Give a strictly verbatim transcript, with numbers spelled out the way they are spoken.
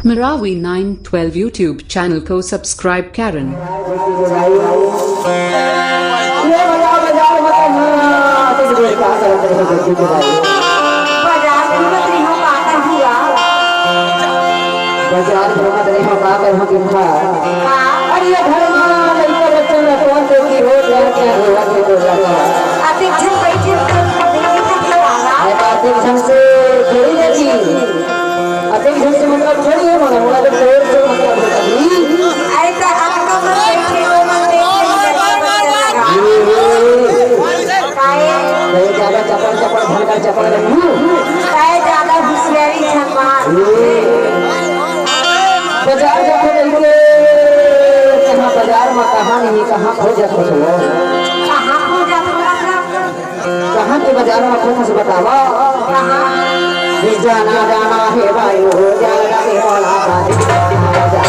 Marawi nine twelve YouTube channel ko subscribe करें। बाजार घूमत रहिहूँ, का करहूँ गा? बाजार घूमत रहिहूँ, का करहूँ बिमला? हाँ। अरे ये घर मा लइका बच्चा ला कौन देखी हो, क्या क्या हुआ के बोला था। अतिक झन बैठे हो, तो देखी तो क्या हुआ? अरे तो अतिक झन से थोड़ी देखी। अतिक झन से मतलब थोड़ी है, मगर मोला तो शोर से मतलब होता ही। अरे तो आपको मन बैठे हो, मन देख के ही बच्चा बच्चा लगा। काहे? कहीं ज्यादा चपड़ चपड़ भड़का चपड़ रही। काहे ज्यादा होशियारी झन मार? बाजार जाथे कहिके, कहाँ बाजार मा कहाँ नहीं, कहाँ खो जात हो? कहाँ खो जात हो मतलब? कहाँ के बाजार मा खो से बतावा। कहाँ? ये जाना जाना है भाई, वो जाना है वाला बाजार।